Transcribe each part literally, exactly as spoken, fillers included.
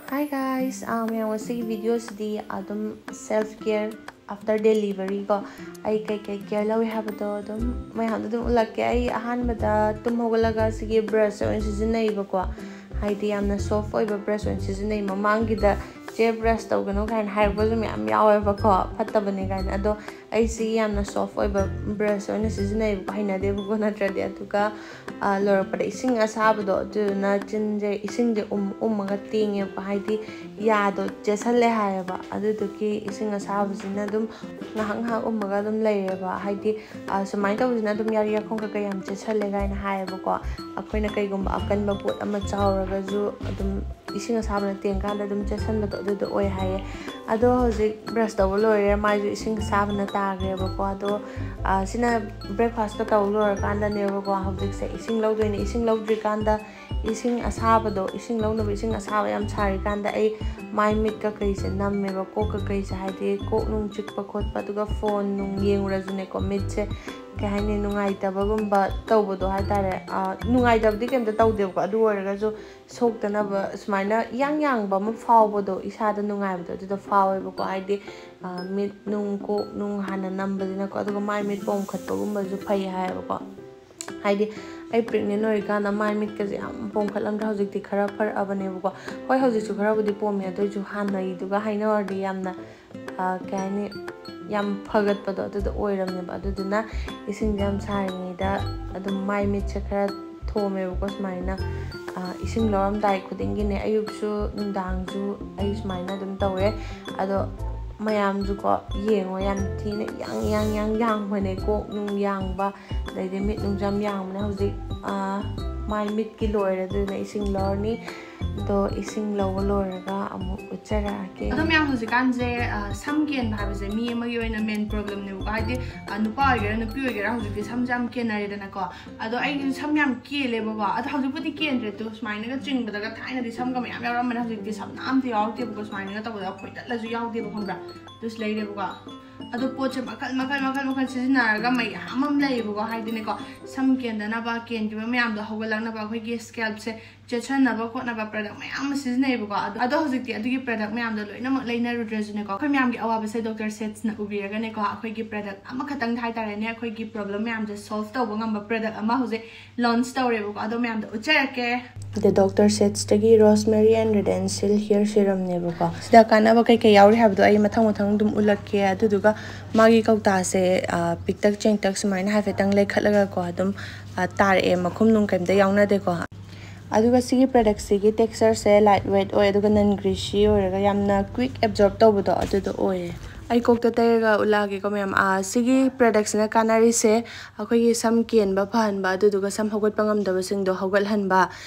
Hi guys, ꯑꯥ, ꯃꯌꯥꯝ, ꯉꯁꯤꯒꯤ ꯚꯤꯗꯤꯑꯣꯁꯤꯗꯤ ꯑꯗꯨꯝ self care after delivery ꯀꯣ, ꯑꯩ ꯀꯩꯀꯩ ꯀꯦꯌꯔ ꯂꯧꯏ ꯍꯥꯏꯕꯗꯣ ꯑꯗꯨꯝ ꯃꯌꯥꯝꯗ ꯑꯗꯨꯝ ꯎꯠꯂꯛꯀꯦ꯫ ꯑꯩ ꯑꯍꯥꯟꯕꯗ ꯇꯨꯝ ꯍꯧꯒꯠꯂꯒ ꯁꯤꯒꯤ ꯕ꯭ꯔꯁꯁꯦ ꯑꯣꯏꯅ ꯁꯤꯖꯤꯟꯅꯩꯕꯀꯣ, ꯍꯥꯏꯗꯤ ꯌꯥꯝꯅ ꯁꯣꯐ ꯑꯣꯏꯕ ꯕ꯭ꯔꯁ ꯑꯣꯏꯅ ꯁꯤꯖꯤꯟꯅꯩ꯫ ꯃꯃꯥꯡꯒꯤꯗ "ꯆꯦ, ꯕ꯭ꯔꯁ ꯇꯧꯒꯅꯨ" ꯀꯥꯏꯅ ꯍꯥꯏꯔꯛꯄꯁꯨ ꯃꯌꯥꯝ ꯌꯥꯎꯋꯦꯕꯀꯣ, ꯐꯠꯇꯕꯅꯦ ꯀꯥꯏꯅ꯫ ꯑꯗꯣ ꯑꯩꯁꯤ ꯌꯥꯝꯅ ꯁꯣꯐ ꯑꯣꯏꯕ ꯕ꯭ꯔꯁ ꯑꯣꯏꯅ ꯁꯤꯖꯤꯟꯅꯩꯕꯀꯣ, ꯍꯩꯅꯗꯦꯕꯀꯣ ꯅꯠꯇ꯭ꯔꯗꯤ꯫ ꯑꯗꯨꯒ ꯑ, ꯂꯣꯏꯔꯛꯄꯗ ꯏꯁꯤꯡ ꯑꯁꯥꯕꯗꯣ, ꯑꯗꯨꯗꯨꯅ ꯆꯤꯟꯁꯦ ꯏꯁꯤꯡꯁꯦ ꯎꯝ ꯎꯝꯃꯒ ꯇꯦꯡꯉꯦꯕꯀꯣ, ꯍꯥꯏꯗꯤ ꯌꯥꯗꯣ ꯆꯦꯠꯁꯜꯂꯦ ꯍꯥꯏꯌꯦꯕ꯫ ꯑꯗꯨꯗꯨꯒꯤ ꯏꯁꯤꯡ ꯑꯁꯥꯕꯁꯤꯅ ꯑꯗꯨꯝ ꯉꯥꯏꯍꯥꯛ ꯉꯥꯏꯍꯥꯛ ꯎꯝꯃꯒ ꯑꯗꯨꯝ ꯂꯩꯔꯦꯕ꯫ ꯍꯥꯏꯗꯤ, ꯑ, ꯁꯨꯃꯥꯏꯅ ꯇꯧꯕꯁꯤꯅ ꯑꯗꯨꯝ ꯌꯥꯔꯤ ꯌꯥꯈꯣꯡ ꯀꯩꯀꯩ ꯌꯥꯝ ꯆꯦꯠꯁꯜꯂꯦ ꯀꯥꯏꯅ ꯍꯥꯏꯌꯦꯕꯀꯣ꯫ ꯑꯩꯈꯣꯏꯅ ꯀꯩꯒꯨꯝꯕ ꯑꯀꯟꯕ ꯄꯣꯠ ꯑꯃ ꯆꯥꯎꯔꯒꯁꯨ ꯑꯗꯨꯝ ꯏꯁꯤꯡ ꯑꯁꯥꯕꯅ ꯇꯦꯡꯀꯥꯟꯗ ꯑꯗꯨꯝ ꯆꯦꯠꯁꯟꯕꯗꯣ, ꯑꯗꯨꯗꯣ ꯑꯣꯏ ꯍꯥꯏꯌꯦ꯫ ꯑꯗꯣ ꯍꯧꯖꯤꯛ ꯕ꯭ꯔꯁ ꯇꯧꯕ ꯂꯣꯏꯔꯦ, ꯃꯥꯏꯁꯨ ꯏꯁꯤꯡ ꯑꯁꯥꯕꯅ ꯇꯥꯈ꯭ꯔꯦꯕꯀꯣ꯫ ꯑꯗꯣ, ꯑ, ꯁꯤꯅ ꯕ꯭ꯔꯦꯛꯐꯥꯁꯀ ꯇꯧ ꯂꯣꯏꯔꯀꯥꯟꯗꯅꯦꯕꯀꯣ꯫ ꯍꯧꯖꯤꯛꯁꯦ ꯏꯁꯤꯡ ꯂꯧꯗꯣꯏꯅꯦ꯫ ꯏꯁꯤꯡ ꯂꯧꯗ꯭ꯔꯤꯀꯥꯟꯗ ꯏꯁꯤꯡ ꯑꯁꯥꯕꯗꯣ, ꯏꯁꯤꯡ ꯂꯧꯅꯕ ꯏꯁꯤꯡ ꯑꯁꯥꯕ ꯌꯥꯝ ꯁꯥꯔꯤꯀꯥꯟꯗ ꯑꯩ ꯃꯥꯏ ꯃꯤꯠ ꯀꯀꯩꯁꯦ ꯅꯝꯃꯦꯕ, ꯀꯣꯛ ꯀꯀꯩꯁꯦ, ꯍꯥꯏꯗꯤ ꯀꯣꯛ ꯅꯨꯡ ꯆꯤꯛꯄ ꯈꯣꯠꯄ, ꯑꯗꯨꯒ ꯐꯣꯟ ꯅꯨꯡ ꯌꯦꯡꯉꯨꯔꯁꯨꯅꯦꯀꯣ, ꯃꯤꯠꯁꯦ ꯀꯩ ꯍꯥꯏꯅꯤ, ꯅꯨꯡꯉꯥꯏꯇꯕꯒꯨꯝꯕ ꯇꯧꯕꯗꯣ ꯍꯥꯏꯇꯥꯔꯦ꯫ ꯑ, ꯅꯨꯡꯉꯥꯏꯇꯕꯗꯤ ꯀꯩꯝꯇ ꯇꯧꯗꯦꯕꯀꯣ, ꯑꯗꯨ ꯑꯣꯏꯔꯒꯁꯨ ꯁꯣꯛꯇꯅꯕ ꯁꯨꯃꯥꯏꯅ ꯏꯌꯥꯡ ꯌꯥꯡꯕ ꯑꯃ ꯐꯥꯎꯕꯗꯣ, ꯏꯁꯥꯗ ꯅꯨꯡꯉꯥꯏꯕꯗꯣ ꯑꯗꯨꯗꯣ ꯐꯥꯎꯋꯦꯕꯀꯣ꯫ ꯍꯥꯏꯗꯤ, ꯑ, ꯃꯤꯠ ꯅꯨꯡ, ꯀꯣꯛ ꯅꯨꯡ ꯍꯥꯟꯅ ꯅꯝꯕꯁꯤꯅꯀꯣ, ꯑꯗꯨꯒ ꯃꯥꯏ ꯃꯤꯠ ꯄꯣꯝꯈꯠꯄꯒꯨꯝꯕꯁꯨ ꯐꯩ ꯍꯥꯏꯌꯦꯕꯀꯣ꯫ ꯍꯥꯏꯗꯤ ꯑꯩ ꯄ꯭ꯔꯦꯒꯅꯦꯟ ꯑꯣꯏꯔꯤꯀꯥꯟꯗ ꯃꯥꯏ ꯃꯤꯠꯀꯁꯦ ꯌꯥꯝ ꯄꯣꯝꯈꯠꯂꯝꯗ꯭ꯔꯥ, ꯍꯧꯖꯤꯛꯇꯤ ꯈꯔ ꯐꯔꯛꯑꯕꯅꯦꯕꯀꯣ꯫ ꯍꯣꯏ, ꯍꯧꯖꯤꯛꯁꯨ ꯈꯔꯕꯨꯗꯤ ꯄꯣꯝꯃꯦ, ꯑꯗꯨ ꯑꯣꯏꯁꯨ ꯍꯥꯟꯅꯒꯤꯗꯨꯒ ꯍꯥꯏꯅꯔꯨꯔꯗꯤ ꯌꯥꯝꯅ, ꯑ, ꯀꯩ ꯍꯥꯏꯅꯤ, ꯌꯥꯝ ꯐꯒꯠꯄꯗꯣ ꯑꯗꯨꯗꯣ ꯑꯣꯏꯔꯝꯅꯦꯕ꯫ ꯑꯗꯨꯗꯨꯅ ꯏꯁꯤꯡꯁꯦ ꯌꯥꯝ ꯁꯥꯔꯤꯉꯩꯗ ꯑꯗꯨꯝ ꯃꯥꯏ ꯃꯤꯠꯁꯦ ꯈꯔ ꯊꯣꯝꯃꯦꯕꯀꯣ ꯁꯨꯃꯥꯏꯅ꯫ ꯑ, ꯏꯁꯤꯡ ꯂꯧꯔꯝꯗꯥꯏ ꯈꯨꯗꯤꯡꯒꯤꯅꯦ, ꯑꯌꯨꯛꯁꯨ ꯅꯨꯡꯗꯥꯡꯁꯨ ꯑꯩ ꯁꯨꯃꯥꯏꯅ ꯑꯗꯨꯝ ꯇꯧꯋꯦ꯫ ꯑꯗꯣ ꯃꯌꯥꯝꯁꯨꯀꯣ ꯌꯦꯡꯉꯣ, ꯌꯥꯝ ꯊꯤꯅ ꯌꯥꯡ ꯌꯥꯡ ꯌꯥꯡ ꯌꯥꯡꯕꯅꯦ, ꯀꯣꯛ ꯅꯨꯡ ꯌꯥꯡꯕ, ꯑꯗꯩꯗꯤ ꯃꯤꯠ ꯅꯨꯡꯁꯨ ꯌꯥꯝ ꯌꯥꯡꯕꯅꯦ꯫ ꯍꯧꯖꯤꯛ, ꯑ, ꯃꯥꯏ ꯃꯤꯠꯀꯤ ꯂꯣꯏꯔꯦ, ꯑꯗꯨꯅ ꯏꯁꯤꯡ ꯂꯧꯔꯅꯤ꯫ ꯑꯗꯣ ꯏꯁꯤꯡ ꯂꯧꯕ ꯂꯣꯏꯔꯒ ꯑꯃꯨꯛ ꯎꯠꯆꯔꯛꯑꯒꯦ꯫ ꯑꯗꯣ ꯃꯌꯥꯝ, ꯍꯧꯖꯤꯛꯀꯥꯟꯁꯦ, ꯑ, ꯁꯝ ꯀꯦꯟꯕ ꯍꯥꯏꯕꯁꯦ ꯃꯤ ꯑꯃꯒꯤ ꯑꯣꯏꯅ ꯃꯦꯟ ꯄ꯭ꯔꯣꯕ꯭ꯂꯦꯝꯅꯦꯕꯀꯣ꯫ ꯍꯥꯏꯗꯤ, ꯑ, ꯅꯨꯄꯥ ꯑꯣꯏꯒꯦꯔꯥ ꯅꯨꯄꯤ ꯑꯣꯏꯒꯦꯔꯥ ꯍꯧꯖꯤꯛꯇꯤ ꯁꯝꯁꯦ ꯌꯥꯝ ꯀꯦꯟꯅꯔꯦꯗꯅꯀꯣ꯫ ꯑꯗꯣ ꯑꯩꯁꯨ ꯁꯝ ꯌꯥꯝ ꯀꯦꯜꯂꯦꯕꯀꯣ꯫ ꯑꯗꯣ ꯍꯧꯖꯤꯛꯄꯨꯗꯤ ꯀꯦꯟꯗ꯭ꯔꯦ, ꯑꯗꯣ ꯁꯨꯃꯥꯏꯅꯒ ꯆꯤꯡꯕꯗꯒ ꯊꯥꯏꯅꯗꯤ ꯁꯝꯒ ꯃꯌꯥꯝ ꯌꯥꯎꯔꯝꯕꯅꯦ, ꯍꯧꯖꯤꯛꯇꯤ ꯁꯝꯅ ꯑꯝꯇ ꯌꯥꯎꯔꯛꯇꯦꯕꯀꯣ꯫ ꯁꯨꯃꯥꯏꯅꯒ ꯇꯧꯕꯗ ꯈꯣꯏꯗꯠꯂꯁꯨ ꯌꯥꯎꯗꯦꯕ, ꯈꯪꯕ꯭ꯔꯥ? ꯑꯗꯨꯁꯨ ꯂꯩꯔꯦꯕꯀꯣ꯫ ꯑꯗꯣ ꯄꯣꯠꯁꯦ ꯃꯈꯜ ꯃꯈꯜ ꯃꯈꯜ ꯃꯈꯜ ꯁꯤꯖꯤꯟꯅꯔꯒ ꯃꯌꯥꯝ ꯑꯃ ꯂꯩꯌꯦꯕꯀꯣ꯫ ꯍꯥꯏꯗꯤꯅꯦꯀꯣ, ꯁꯝ ꯀꯦꯟꯗꯅꯕ, ꯀꯦꯟꯈꯤꯕ ꯃꯌꯥꯝꯗꯣ ꯍꯧꯒꯠꯂꯛꯅꯕ ꯑꯩꯈꯣꯏꯒꯤ ꯁ꯭ꯀꯦꯜꯞꯁꯦ ꯆꯦꯠꯁꯟꯅꯕ ꯈꯣꯠꯅꯕ ꯄ꯭ꯔꯗꯛ ꯃꯌꯥꯝ ꯑꯃ ꯁꯤꯖꯤꯟꯅꯩꯕꯀꯣ꯫ ꯑꯗꯣ ꯑꯗꯣ ꯍꯧꯖꯤꯛꯇꯤ ꯑꯗꯨꯒꯤ ꯄ꯭ꯔꯗꯛ ꯃꯌꯥꯝꯗꯣ ꯂꯣꯏꯅꯃꯛ ꯂꯩꯅꯔꯨꯗ꯭ꯔꯁꯨꯅꯦꯀꯣ, ꯑꯩꯈꯣꯏ ꯃꯌꯥꯝꯒꯤ ꯑꯋꯥꯕꯁꯦ ꯗꯣꯛꯇꯔ ꯁꯦꯠꯁꯅ ꯎꯕꯤꯔꯒꯅꯦꯀꯣ, ꯑꯩꯈꯣꯏꯒꯤ ꯄ꯭ꯔꯗꯛ ꯑꯃꯈꯛꯇꯪꯗ ꯍꯥꯏꯇꯥꯔꯦꯅꯦ, ꯑꯩꯈꯣꯏꯒꯤ ꯄ꯭ꯔꯣꯕ꯭ꯂꯦꯝ ꯃꯌꯥꯝꯁꯦ ꯁꯣꯜꯕ ꯇꯧꯕ ꯉꯝꯕ ꯄ꯭ꯔꯗꯛ ꯑꯃ ꯍꯧꯖꯤꯛ ꯂꯣꯟꯆ ꯇꯧꯔꯦꯕꯀꯣ꯫ ꯑꯗꯣ ꯃꯌꯥꯝꯗꯣ ꯎꯠꯆꯔꯛꯀꯦ꯫ The Doctor Sethꯁꯇꯒꯤ Rosemary and Redensil Hair Serumꯅꯦꯕꯀꯣ꯫ ꯁꯤꯗ ꯀꯥꯟꯅꯕ ꯀꯩꯀꯩ ꯌꯥꯎꯔꯤ ꯍꯥꯏꯕꯗꯣ ꯑꯩ ꯃꯊꯪ ꯃꯊꯪ ꯑꯗꯨꯝ ꯎꯠꯂꯛꯀꯦ꯫ ꯑꯗꯨꯗꯨꯒ ꯃꯥꯒꯤ ꯀꯧꯇꯥꯁꯦ, ꯑ, ꯄꯤꯛꯇꯛ ꯆꯦꯡꯇꯛ ꯁꯨꯃꯥꯏꯅ ꯍꯥꯏꯐꯦꯠꯇꯪ ꯂꯩꯈꯠꯂꯒꯀꯣ ꯑꯗꯨꯝ, ꯑ, ꯇꯥꯔꯛꯑꯦ, ꯃꯈꯨꯝ ꯅꯨꯡ ꯀꯩꯝꯇ ꯌꯥꯎꯅꯗꯦꯀꯣ꯫ ꯑꯗꯨꯒ ꯁꯤꯒꯤ ꯄ꯭ꯔꯗꯛꯁꯤꯒꯤ ꯇꯦꯛꯁꯆꯔꯁꯦ ꯂꯥꯏꯠ ꯋꯦꯠ ꯑꯣꯏ, ꯑꯗꯨꯒ ꯅꯟ ꯒ꯭ꯔꯤꯁꯤ ꯑꯣꯏꯔꯒ ꯌꯥꯝꯅ ꯀ꯭ꯋꯤꯛ ꯑꯦꯕꯖꯣꯔꯕ ꯇꯧꯕꯗꯣ ꯑꯗꯨꯗꯣ ꯑꯣꯏꯌꯦ꯫ ꯑꯩ ꯀꯣꯛꯇ ꯇꯩꯔꯒ ꯎꯠꯂꯛꯑꯒꯦꯀꯣ ꯃꯌꯥꯝ꯫ ꯑꯥ, ꯁꯤꯒꯤ ꯄ꯭ꯔꯗꯛꯁꯤꯅ ꯀꯥꯟꯅꯔꯤꯁꯦ ꯑꯩꯈꯣꯏꯒꯤ ꯁꯝ ꯀꯦꯟꯕ ꯐꯍꯟꯕ, ꯑꯗꯨꯗꯨꯒ ꯁꯝ ꯍꯧꯒꯠꯄ ꯉꯝꯗꯕꯁꯤꯡꯗꯣ ꯍꯧꯒꯠꯍꯟꯕ,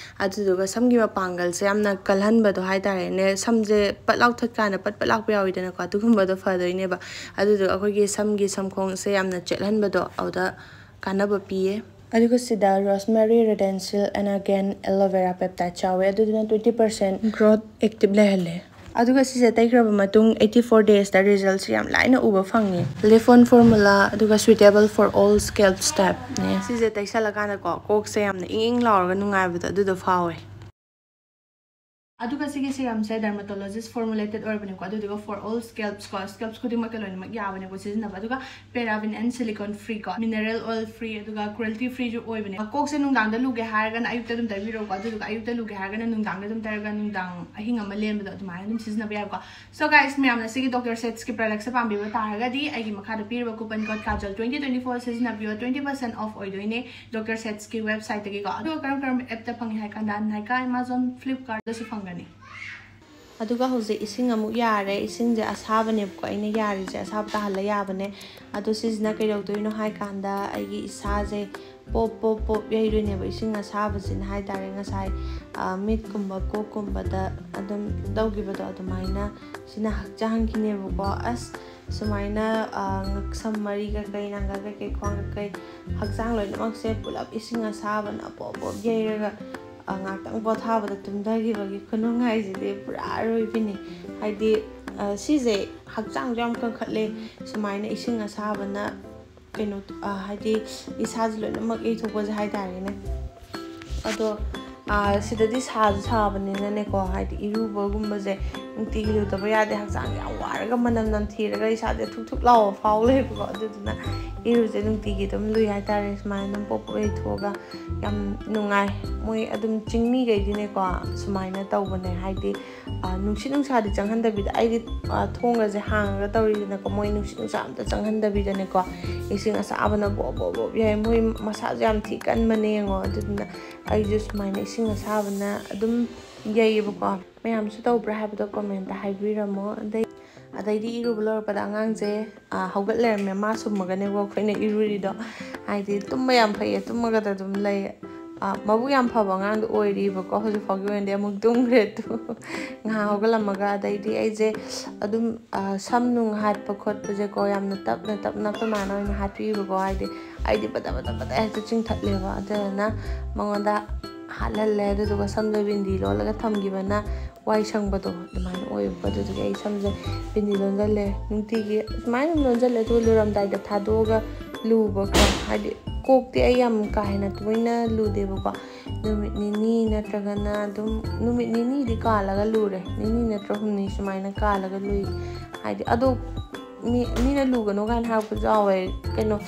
ꯑꯗꯨꯗꯨꯒ ꯁꯝꯒꯤ ꯃꯄꯥꯡꯒꯜꯁꯦ ꯌꯥꯝꯅ ꯀꯜꯍꯟꯕꯗꯣ ꯍꯥꯏꯇꯥꯔꯦꯅꯦ꯫ ꯁꯝꯁꯦ ꯄꯠ ꯂꯥꯎ ꯊꯠꯀꯥꯟꯗ ꯄꯠ ꯄꯠ ꯂꯥꯎꯕ ꯌꯥꯎꯋꯤꯗꯅꯀꯣ, ꯑꯗꯨꯒꯨꯝꯕꯗꯣ ꯐꯗꯣꯏꯅꯦꯕ꯫ ꯑꯗꯨꯗꯨꯒ ꯑꯩꯈꯣꯏꯒꯤ ꯁꯝꯒꯤ ꯁꯝꯈꯣꯡꯁꯦ ꯌꯥꯝꯅ ꯆꯦꯠꯍꯟꯕꯗꯣ ꯑꯗꯨꯗ ꯀꯥꯟꯅꯕ ꯄꯤꯌꯦ꯫ ꯑꯗꯨꯒ ꯁꯤꯗ Rosemary, Redensil and again Aloe Vera Peptides ꯌꯥꯎꯋꯦ, ꯑꯗꯨꯗꯨꯅ twenty percent growth active ꯂꯩꯍꯜꯂꯦ꯫ ꯑꯗꯨꯒ ꯁꯤꯁꯦ ꯇꯩꯈ꯭ꯔꯕ ꯃꯇꯨꯡ eighty four daysꯇ resultꯁꯦ ꯌꯥꯝ ꯂꯥꯏꯅ ꯎꯕ ꯐꯪꯉꯦ꯫ Live on formula, ꯑꯗꯨꯒ suitable for all scalp typeꯅꯦ꯫ ꯁꯤꯁꯦ ꯇꯩꯁꯜꯂꯀꯥꯟꯗꯀꯣ ꯀꯣꯛꯁꯦ ꯌꯥꯝꯅ ꯏꯪ ꯏꯪ ꯂꯥꯎꯔꯒ ꯅꯨꯡꯉꯥꯏꯕꯗꯣ ꯑꯗꯨꯗꯣ ꯐꯥꯎꯋꯦ꯫ ꯑꯗꯨꯒ ꯁꯤꯒꯤ serumꯁꯦ dermatologist formulated ꯑꯣꯏꯕꯅꯦꯀꯣ, ꯑꯗꯨꯗꯨꯒ for all scalps ꯀꯣ, scalps ꯈꯨꯗꯤꯡꯃꯛꯇ ꯂꯣꯏꯅꯃꯛ ꯌꯥꯕꯅꯦꯀꯣ ꯁꯤꯖꯤꯟꯅꯕ꯫ ꯑꯗꯨꯒ paraben and silicone free ꯀꯣ, mineral oil free, ꯑꯗꯨꯒ cruelty freeꯁꯨ ꯑꯣꯏꯕꯅꯦ꯫ ꯀꯣꯛꯁꯦ ꯅꯨꯡꯗꯥꯡꯗ ꯂꯨꯒꯦ ꯍꯥꯏꯔꯒꯅ ꯑꯌꯨꯛꯇ ꯑꯗꯨꯝ ꯇꯩꯕꯤꯔꯣꯀꯣ, ꯑꯗꯨꯗꯨꯒ ꯑꯌꯨꯛꯇ ꯂꯨꯒꯦ ꯍꯥꯏꯔꯒꯅ ꯅꯨꯡꯗꯥꯡꯗ ꯑꯗꯨꯝ ꯇꯩꯔꯒ ꯅꯨꯡꯗꯥꯡ ꯑꯍꯤꯡ ꯑꯃ ꯂꯦꯟꯕꯗꯣ ꯑꯗꯨꯃꯥꯏꯅ ꯑꯗꯨꯝ ꯁꯤꯖꯤꯟꯅꯕ ꯌꯥꯏꯀꯣ꯫ So guys, ꯃꯌꯥꯝꯅ ꯁꯤꯒꯤ Doctor Sethꯀꯤ productꯁꯦ ꯄꯥꯝꯕꯤꯕ ꯇꯥꯔꯒꯗꯤ ꯑꯩꯒꯤ ꯃꯈꯥꯗ ꯄꯤꯔꯤꯕ coupon code Kajal twenty twenty four ꯁꯤꯖꯤꯟꯅꯕꯤꯌꯣ, twenty percent off ꯑꯣꯏꯗꯣꯏꯅꯦ Doctor Sethꯀꯤ websiteꯇꯒꯤꯀꯣ꯫ ꯑꯗꯨꯒ ꯀꯔꯝ ꯀꯔꯝꯕ appꯇ ꯐꯪꯉꯤ ꯍꯥꯏ ꯀꯥꯟꯗ Nykaa, Amazon, Flipkartꯗꯁꯨ ꯐꯪꯒꯅꯤ꯫ ꯑꯗꯨꯒ ꯍꯧꯖꯤꯛ ꯏꯁꯤꯡ ꯑꯃꯨꯛ ꯌꯥꯔꯦ꯫ ꯏꯁꯤꯡꯁꯦ ꯑꯁꯥꯕꯅꯦꯕꯀꯣ ꯑꯩꯅ ꯌꯥꯔꯤꯁꯦ, ꯑꯁꯥꯕ ꯇꯥꯍꯜꯂ ꯌꯥꯕꯅꯦ꯫ ꯑꯗꯣ ꯁꯤꯁꯤꯅ ꯀꯩꯗꯧꯗꯣꯏꯅꯣ ꯍꯥꯏ ꯀꯥꯟꯗ ꯑꯩꯒꯤ ꯏꯁꯥꯁꯦ ꯄꯣꯞ ꯄꯣꯞ ꯄꯣꯞ ꯌꯩꯗꯣꯏꯅꯦꯕ ꯏꯁꯤꯡ ꯑꯁꯥꯕꯁꯤꯅ ꯍꯥꯏ ꯇꯥꯔꯦ꯫ ꯉꯁꯥꯏ, ꯑ, ꯃꯤꯠꯀꯨꯝꯕ ꯀꯣꯛꯀꯨꯝꯕꯗ ꯑꯗꯨꯝ ꯇꯧꯈꯤꯕꯗꯣ ꯑꯗꯨꯃꯥꯏꯅ ꯁꯤꯅ ꯍꯛꯆꯥꯡꯒꯤꯅꯦꯕꯀꯣ꯫ ꯑꯁ, ꯁꯨꯃꯥꯏꯅ, ꯑ, ꯉꯛꯁꯝ ꯃꯔꯤ ꯀꯩꯀꯩ, ꯅꯥꯡꯒꯜ ꯀꯩꯀꯩ, ꯈ꯭ꯋꯥꯡ ꯀꯩꯀꯩ, ꯍꯛꯆꯥꯡ ꯂꯣꯏꯅꯃꯛꯁꯦ ꯄꯨꯂꯞ ꯏꯁꯤꯡ ꯑꯁꯥꯕꯅ ꯄꯣꯞ ꯄꯣꯞ ꯌꯩꯔꯒ, ꯑ, ꯉꯥꯛꯇꯪ ꯄꯣꯊꯥꯕꯗ ꯇꯨꯝꯊꯈꯤꯕꯒꯤ ꯈꯨꯅꯨꯡꯉꯥꯏꯁꯤꯗꯤ ꯄꯨꯔꯥ ꯑꯔꯣꯏꯕꯤꯅꯤ꯫ ꯍꯥꯏꯗꯤ, ꯑ, ꯁꯤꯁꯦ ꯍꯛꯆꯥꯡꯁꯨ ꯌꯥꯝ ꯀꯟꯈꯠꯂꯦ꯫ ꯁꯨꯃꯥꯏꯅ ꯏꯁꯤꯡ ꯑꯁꯥꯕꯅ ꯀꯩꯅꯣ, ꯑ, ꯍꯥꯏꯗꯤ ꯏꯁꯥꯁꯦ ꯂꯣꯏꯅꯃꯛ ꯌꯩꯊꯣꯛꯄꯁꯦ ꯍꯥꯏꯇꯥꯔꯦꯅꯦ꯫ ꯑꯗꯣ ꯁꯤꯗꯗꯤ ꯁꯥꯁꯨ ꯁꯥꯕꯅꯤꯅꯅꯦꯀꯣ, ꯍꯥꯏꯗꯤ ꯏꯔꯨꯕꯒꯨꯝꯕꯁꯦ ꯅꯨꯡꯇꯤꯒꯤ ꯂꯨꯗꯕ ꯌꯥꯗꯦ꯫ ꯍꯛꯆꯥꯡ ꯌꯥꯝ ꯋꯥꯔꯒ, ꯃꯅꯝ ꯅꯝꯊꯤꯔꯒ, ꯏꯁꯥꯁꯦ ꯊꯨꯛ ꯊꯨꯛ ꯂꯥꯎꯕ ꯐꯥꯎ ꯂꯩꯕꯀꯣ꯫ ꯑꯗꯨꯗꯨꯅ ꯏꯔꯨꯁꯦ ꯅꯨꯡꯇꯤꯒꯤ ꯑꯗꯨꯝ ꯂꯨꯏ ꯍꯥꯏꯇꯥꯔꯦ꯫ ꯁꯨꯃꯥꯏꯅ ꯑꯗꯨꯝ ꯄꯣꯞ ꯄꯣꯞ ꯂꯩꯊꯣꯛꯑꯒ ꯌꯥꯝ ꯅꯨꯡꯉꯥꯏ꯫ ꯃꯣꯏ ꯑꯗꯨꯝ ꯆꯤꯡꯃꯤꯈꯩꯗꯤꯅꯦꯀꯣ, ꯁꯨꯃꯥꯏꯅ ꯇꯧꯕꯅꯦ꯫ ꯍꯥꯏꯗꯤ ꯅꯨꯡꯁꯤꯠ ꯅꯨꯡꯁꯥꯗꯤ ꯆꯪꯍꯟꯗꯕꯤꯗ, ꯑꯩꯗꯤ ꯊꯣꯡꯒꯁꯦ ꯍꯥꯡꯉꯒ ꯇꯧꯔꯤꯗꯅꯀꯣ, ꯃꯣꯏ ꯅꯨꯡꯁꯤꯠ ꯅꯨꯡꯁꯥ ꯑꯝꯇ ꯆꯪꯍꯟꯗꯕꯤꯗꯅꯦꯀꯣ, ꯏꯁꯤꯡ ꯑꯁꯥꯕꯅ ꯕꯣꯞ ꯕꯣꯞ ꯕꯣꯞ ꯌꯥꯏ꯫ ꯃꯣꯏ ꯃꯁꯥꯁꯨ ꯌꯥꯝ ꯊꯤ ꯀꯟꯕꯅꯦ ꯌꯦꯡꯉꯣ꯫ ꯑꯗꯨꯗꯨꯅ ꯑꯩꯁꯨ ꯁꯨꯃꯥꯏꯅ ꯏꯁꯤꯡ ꯑꯁꯥꯕꯅ ꯑꯗꯨꯝ ꯌꯩꯌꯦꯕꯀꯣ꯫ ꯃꯌꯥꯝꯁꯨ ꯇꯧꯕ꯭ꯔꯥ ꯍꯥꯏꯕꯗꯣ comment ꯍꯥꯏꯕꯤꯔꯝꯃꯣ꯫ ꯑꯗꯩ ꯑꯗꯩꯗꯤ ꯏꯔꯨꯕ ꯂꯣꯏꯔꯛꯄꯗ ꯑꯉꯥꯡꯁꯦ ꯍꯧꯒꯠ ꯂꯩꯔꯝꯃꯦ꯫ ꯃꯥ ꯁꯨꯝꯃꯒꯅꯦꯕ ꯑꯩꯈꯣꯏꯅ ꯏꯔꯨꯔꯤꯗꯣ꯫ ꯍꯥꯏꯗꯤ ꯇꯨꯝꯕ ꯌꯥꯝ ꯐꯩꯌꯦ, ꯇꯨꯝꯃꯒꯗ ꯑꯗꯨꯝ ꯂꯩ꯫ ꯃꯕꯨꯛ ꯌꯥꯝ ꯐꯕ ꯑꯉꯥꯡꯗꯣ ꯑꯣꯏꯔꯤꯕꯀꯣ꯫ ꯍꯧꯖꯤꯛ ꯐꯥꯎꯒꯤ ꯑꯣꯏꯅꯗꯤ ꯑꯃꯨꯛ ꯇꯨꯝꯈ꯭ꯔꯦ꯫ ꯑꯗꯨ ꯉꯥꯏꯍꯥꯛ ꯍꯧꯒꯠꯂꯝꯃꯒ ꯑꯗꯩꯗꯤ ꯑꯩꯁꯦ ꯑꯗꯨꯝ ꯁꯝ ꯅꯨꯡ ꯍꯥꯠꯄ ꯈꯣꯠꯄꯁꯦꯀꯣ, ꯌꯥꯝꯅ ꯇꯞꯅ ꯇꯞꯅ ꯑꯩꯈꯣꯏ ꯃꯥꯅ ꯑꯣꯏꯅ ꯍꯥꯠꯄꯤꯕꯀꯣ꯫ ꯍꯥꯏꯗꯤ ꯑꯩꯗꯤ ꯕꯗ ꯕꯗ ꯕꯗ ꯍꯦꯛꯇ ꯆꯤꯡꯊꯠꯂꯦꯕ꯫ ꯑꯗꯨꯗꯨꯅ ꯃꯉꯣꯟꯗ ꯍꯥꯠꯍꯜꯂꯦ꯫ ꯑꯗꯨꯗꯨꯒ ꯁꯝꯗꯣ ꯕꯤꯟꯗꯤ ꯂꯣꯜꯂꯒ ꯊꯝꯈꯤꯕꯅ ꯋꯥꯏ ꯁꯪꯕꯗꯣ ꯑꯗꯨꯃꯥꯏꯅ ꯑꯣꯏꯌꯦꯕꯀꯣ꯫ ꯑꯗꯨꯗꯨꯒꯤ ꯑꯩ ꯁꯝꯁꯦ ꯕꯤꯟꯗꯤ ꯂꯣꯟꯁꯤꯜꯂꯦ꯫ ꯅꯨꯡꯇꯤꯒꯤ ꯁꯨꯃꯥꯏꯅ ꯑꯗꯨꯝ ꯂꯣꯟꯁꯤꯜꯂꯦ꯫ ꯑꯗꯨꯒ ꯂꯨꯔꯝꯗꯥꯏꯗ ꯊꯥꯗꯣꯛꯑꯒ ꯂꯨꯕꯀꯣ꯫ ꯍꯥꯏꯗꯤ ꯀꯣꯛꯇꯤ ꯑꯩ ꯌꯥꯝ ꯀꯥ ꯍꯦꯟꯅ ꯇꯣꯏꯅ ꯂꯨꯗꯦꯕꯀꯣ꯫ ꯅꯨꯃꯤꯠ ꯅꯤꯅꯤ ꯅꯠꯇ꯭ꯔꯒꯅ ꯑꯗꯨꯝ ꯅꯨꯃꯤꯠ ꯅꯤꯅꯤꯗꯤ ꯀꯥꯜꯂꯒ ꯂꯨꯔꯦ꯫ ꯅꯤꯅꯤ ꯅꯠꯇ꯭ꯔ ꯍꯨꯝꯅꯤ ꯁꯨꯃꯥꯏꯅ ꯀꯥꯜꯂꯒ ꯂꯨꯏ꯫ ꯍꯥꯏꯗꯤ ꯑꯗꯣ ꯃꯤ ꯃꯤꯅ ꯂꯨꯒꯅꯨ ꯀꯥꯏꯅ ꯍꯥꯏꯔꯛꯄꯁꯨ ꯌꯥꯎꯋꯦ꯫ ꯀꯩꯅꯣ,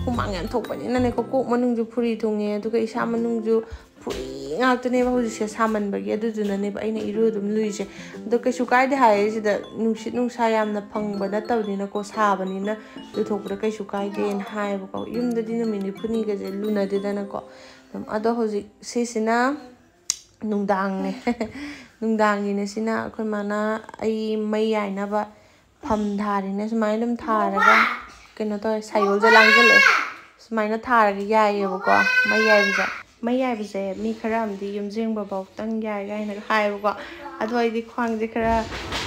ꯍꯨꯃꯥꯡ ꯌꯥꯝ ꯊꯣꯛꯄꯅꯤꯅꯅꯦꯀꯣ, ꯀꯣꯛ ꯃꯅꯨꯡꯁꯨ ꯐꯨꯔꯤ ꯊꯨꯡꯉꯦ, ꯑꯗꯨꯒ ꯏꯁꯥ ꯃꯅꯨꯡꯁꯨ ꯐꯨꯔꯤ ꯉꯥꯛꯇꯅꯦꯕ ꯍꯧꯖꯤꯛꯁꯦ ꯁꯥꯃꯟꯕꯒꯤ꯫ ꯑꯗꯨꯗꯨꯅꯅꯦꯕ ꯑꯩꯅ ꯏꯔꯨ ꯑꯗꯨꯝ ꯂꯨꯏꯁꯦ꯫ ꯑꯗꯣ ꯀꯩꯁꯨ ꯀꯥꯏꯗꯦ ꯍꯥꯏꯌꯦ, ꯁꯤꯗ ꯅꯨꯡꯁꯤꯠ ꯅꯨꯡꯁꯥ ꯌꯥꯝꯅ ꯐꯪꯕ ꯅꯠꯇꯕꯅꯤꯅꯀꯣ, ꯁꯥꯕꯅꯤꯅ ꯂꯨꯊꯣꯛꯄꯗ ꯀꯩꯁꯨ ꯀꯥꯏꯗꯦꯅ ꯍꯥꯏꯌꯦꯕꯀꯣ꯫ ꯌꯨꯝꯗꯗꯤ ꯅꯨꯃꯤꯠ ꯅꯤꯐꯨꯅꯤꯒꯁꯦ ꯂꯨꯅꯗꯦꯗꯅꯀꯣ꯫ ꯑꯗꯨꯝ ꯑꯗꯣ ꯍꯧꯖꯤꯛ ꯁꯤꯁꯤꯅ ꯅꯨꯡꯗꯥꯡꯅꯦ꯫ ꯅꯨꯡꯗꯥꯡꯒꯤꯅꯦ ꯁꯤꯅ꯫ ꯑꯩꯈꯣꯏ ꯃꯥꯅ ꯑꯩ ꯃꯩ ꯌꯥꯏꯅꯕ ꯐꯝ ꯊꯥꯔꯤꯅꯦ꯫ ꯁꯨꯃꯥꯏꯅ ꯑꯗꯨꯝ ꯊꯥꯔꯒ ꯀꯩꯅꯣ ꯇꯧꯋꯦ, ꯁꯥꯏꯌꯣꯜꯁꯦ ꯂꯥꯡꯁꯤꯜꯂꯛꯑꯦ꯫ ꯁꯨꯃꯥꯏꯅ ꯊꯥꯔꯒ ꯌꯥꯏꯌꯦꯕꯀꯣ, ꯃꯩ ꯌꯥꯏꯕꯁꯦ꯫ ꯃꯩ ꯌꯥꯏꯕꯁꯦ ꯃꯤ ꯈꯔ ꯑꯃꯗꯤ ꯌꯨꯝꯖꯦꯡꯕ ꯐꯥꯎꯇꯪ ꯌꯥꯏ ꯀꯥꯏꯅꯒ ꯍꯥꯏꯌꯦꯕꯀꯣ꯫ ꯑꯗꯣ ꯑꯩꯗꯤ ꯈ꯭ꯋꯥꯡꯁꯦ ꯈꯔ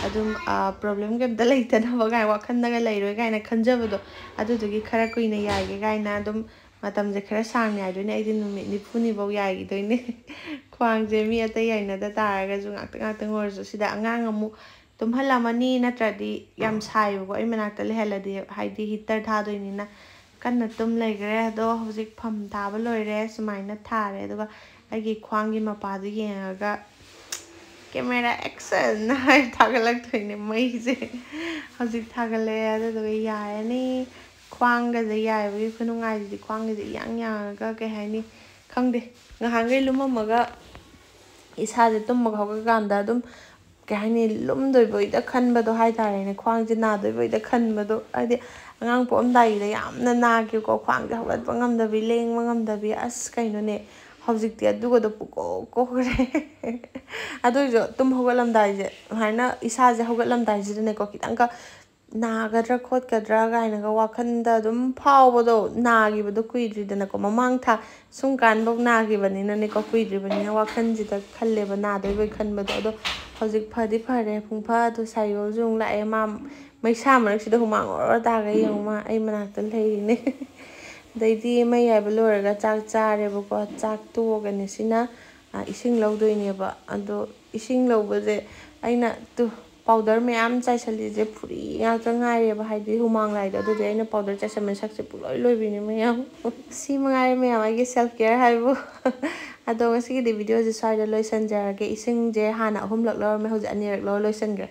ꯑꯗꯨꯝ problem ꯀꯩꯝꯇ ꯂꯩꯇꯅꯕ ꯀꯥꯏꯅ, ꯋꯥꯈꯜꯗꯒ ꯂꯩꯔꯣꯏ ꯀꯥꯏꯅ ꯈꯟꯖꯕꯗꯣ, ꯑꯗꯨꯗꯨꯒꯤ ꯈꯔ ꯀꯨꯏꯅ ꯌꯥꯏꯒꯦ ꯀꯥꯏꯅ ꯑꯗꯨꯝ ꯃꯇꯝꯁꯦ ꯈꯔ ꯁꯥꯡꯅ ꯌꯥꯏꯗꯣꯏꯅꯦ꯫ ꯑꯩꯗꯤ ꯅꯨꯃꯤꯠ ꯅꯤꯐꯨꯅꯤꯐꯧ ꯌꯥꯏꯈꯤꯗꯣꯏꯅꯦ꯫ ꯈ꯭ꯋꯥꯡꯁꯦ ꯃꯤ ꯑꯇꯩ ꯌꯥꯏꯅꯗ ꯇꯥꯔꯒꯁꯨ ꯉꯥꯛꯇꯪ ꯉꯥꯛꯇꯪ ꯑꯣꯏꯔꯁꯨ꯫ ꯁꯤꯗ ꯑꯉꯥꯡ ꯑꯃꯨꯛ ꯇꯨꯝꯍꯜꯂꯝꯃꯅꯤ, ꯅꯠꯇ꯭ꯔꯗꯤ ꯌꯥꯝ ꯁꯥꯏꯌꯦꯕꯀꯣ꯫ ꯑꯩ ꯃꯅꯥꯛꯇ ꯂꯩꯍꯜꯂꯗꯤ, ꯍꯥꯏꯗꯤ heater ꯊꯥꯗꯣꯏꯅꯤꯅ꯫ ꯀꯟꯅ ꯇꯨꯝ ꯂꯩꯈ꯭ꯔꯦ꯫ ꯑꯗꯣ ꯍꯧꯖꯤꯛ ꯐꯝ ꯊꯥꯕ ꯂꯣꯏꯔꯦ꯫ ꯁꯨꯃꯥꯏꯅ ꯊꯥꯔꯦ꯫ ꯑꯗꯨꯒ ꯑꯩꯒꯤ ꯈ꯭ꯋꯥꯡꯒꯤ ꯃꯄꯥꯗꯣ ꯌꯦꯡꯉꯒ "Camera action" ꯍꯥꯏ ꯊꯥꯒꯠꯂꯛꯇꯣꯏꯅꯦ ꯃꯩꯁꯦ꯫ ꯍꯧꯖꯤꯛ ꯊꯥꯒꯠꯂꯛꯑꯦ, ꯑꯗꯨꯗꯨꯒ ꯌꯥꯔꯅꯤ꯫ ꯈ꯭ꯋꯥꯡꯒꯁꯦ ꯌꯥꯏꯕꯒꯤ ꯈꯨꯅꯨꯡꯉꯥꯏꯁꯤꯗꯤ, ꯈ꯭ꯋꯥꯡꯒꯁꯦ ꯏꯌꯥꯡ ꯌꯥꯡꯉꯒ, ꯀꯩ ꯍꯥꯏꯅꯤ, ꯈꯪꯗꯦ, ꯉꯍꯥꯟꯈꯩ ꯂꯨꯝꯃꯝꯃꯒ ꯏꯁꯥꯁꯦ ꯇꯨꯝꯕꯒ ꯍꯧꯒꯠꯀꯥꯟꯗ ꯑꯗꯨꯝ, ꯀꯩ ꯍꯥꯏꯅꯤ, ꯂꯨꯝꯗꯣꯏꯕꯣꯏꯗ ꯈꯟꯕꯗꯣ ꯍꯥꯏꯇꯥꯔꯦꯅꯦ, ꯈ꯭ꯋꯥꯡꯁꯦ ꯅꯥꯗꯣꯏꯕꯣꯏꯗ ꯈꯟꯕꯗꯣ꯫ ꯍꯥꯏꯗꯤ ꯑꯉꯥꯡ ꯄꯣꯛꯑꯝꯗꯥꯏꯒꯤꯗ ꯌꯥꯝꯅ ꯅꯥꯈꯤꯕꯀꯣ, ꯈ꯭ꯋꯥꯡꯁꯦ ꯍꯧꯒꯠꯄ ꯉꯝꯗꯕꯤ, ꯂꯦꯡꯕ ꯉꯝꯗꯕꯤ, ꯑꯁ, ꯀꯩꯅꯣꯅꯦ꯫ ꯍꯧꯖꯤꯛꯇꯤ ꯑꯗꯨꯒꯗꯣ ꯄꯨꯀꯣꯛ ꯀꯣꯛꯈ꯭ꯔꯦ꯫ ꯑꯗꯨ ꯑꯣꯏꯔꯁꯨ ꯇꯨꯝ ꯍꯧꯒꯠꯂꯝꯗꯥꯏꯁꯦ, ꯁꯨꯃꯥꯏꯅ ꯏꯁꯥꯁꯦ ꯍꯧꯒꯠꯂꯝꯗꯥꯏꯁꯤꯗꯅꯦꯀꯣ, ꯈꯤꯇꯪꯒ ꯅꯥꯒꯗ꯭ꯔꯥ ꯈꯣꯠꯀꯗ꯭ꯔꯥ ꯀꯥꯏꯅꯒ ꯋꯥꯈꯜꯗ ꯑꯗꯨꯝ ꯐꯥꯎꯕꯗꯣ, ꯅꯥꯈꯤꯕꯗꯣ ꯀꯨꯏꯗ꯭ꯔꯤꯗꯅꯀꯣ, ꯃꯃꯥꯡ ꯊꯥ ꯁꯨꯝ ꯀꯥꯟꯐꯧ ꯅꯥꯈꯤꯕꯅꯤꯅꯅꯦꯀꯣ, ꯀꯨꯏꯗ꯭ꯔꯤꯕꯅꯤꯅ ꯋꯥꯈꯜꯁꯤꯗ ꯈꯜꯂꯦꯕ ꯅꯥꯗꯣꯏꯕꯣꯏ ꯈꯟꯕꯗꯣ꯫ ꯑꯗꯣ ꯍꯧꯖꯤꯛ ꯐꯗꯤ ꯐꯔꯦ, ꯄꯨꯡ ꯐꯥꯗꯣ ꯁꯥꯏꯌꯣꯜꯁꯨ ꯑꯃꯨꯛ ꯂꯥꯛꯑꯦ꯫ ꯃꯥ ꯃꯩꯁꯥ ꯃꯔꯛꯁꯤꯗ ꯍꯨꯃꯥꯡ ꯑꯣꯔꯣ ꯇꯥꯒꯩ ꯌꯦꯡꯉꯨ, ꯃꯥ ꯑꯩ ꯃꯅꯥꯛꯇ ꯂꯩꯔꯤꯅꯦ꯫ ꯑꯗꯩꯗꯤ ꯃꯩ ꯌꯥꯏꯕ ꯂꯣꯏꯔꯒ ꯆꯥꯛ ꯆꯥꯔꯦꯕꯀꯣ꯫ ꯆꯥꯛ ꯇꯣꯛꯑꯒꯅꯦ ꯁꯤꯅ, ꯑ, ꯏꯁꯤꯡ ꯂꯧꯗꯣꯏꯅꯦꯕ꯫ ꯑꯗꯣ ꯏꯁꯤꯡ ꯂꯧꯕꯁꯦ ꯑꯩꯅ ꯇꯨ ꯄꯥꯎꯗꯔ ꯃꯌꯥꯝ ꯆꯥꯏꯁꯜꯂꯤꯁꯦ ꯐꯨꯔꯤ ꯉꯥꯛꯇ ꯉꯥꯏꯔꯦꯕ, ꯍꯥꯏꯗꯤ ꯍꯨꯃꯥꯡ ꯂꯥꯏꯗꯣ꯫ ꯑꯗꯨꯗꯤ ꯑꯩꯅ ꯄꯥꯎꯗꯔ ꯆꯥꯏꯁꯟꯕ ꯁꯛꯁꯦ ꯄꯨꯡꯂꯣꯏ ꯂꯣꯏꯕꯤꯅꯦ ꯃꯌꯥꯝ꯫ ꯁꯤ ꯃꯉꯥꯏꯔꯦ ꯃꯌꯥꯝ ꯑꯩꯒꯤ self care ꯍꯥꯏꯕꯨ꯫ ꯑꯗꯣ ꯉꯁꯤꯒꯤꯗꯤ videoꯁꯦ ꯁ꯭ꯋꯥꯏꯗ ꯂꯣꯏꯁꯟꯖꯔꯒꯦ꯫ ꯏꯁꯤꯡꯁꯦ ꯍꯥꯟꯅ ꯑꯍꯨꯝꯂꯛ ꯂꯧꯔꯝꯃꯦ, ꯍꯧꯖꯤꯛ ꯑꯅꯤꯔꯛ ꯂꯧꯔ ꯂꯣꯏꯁꯟꯈ꯭ꯔꯦ꯫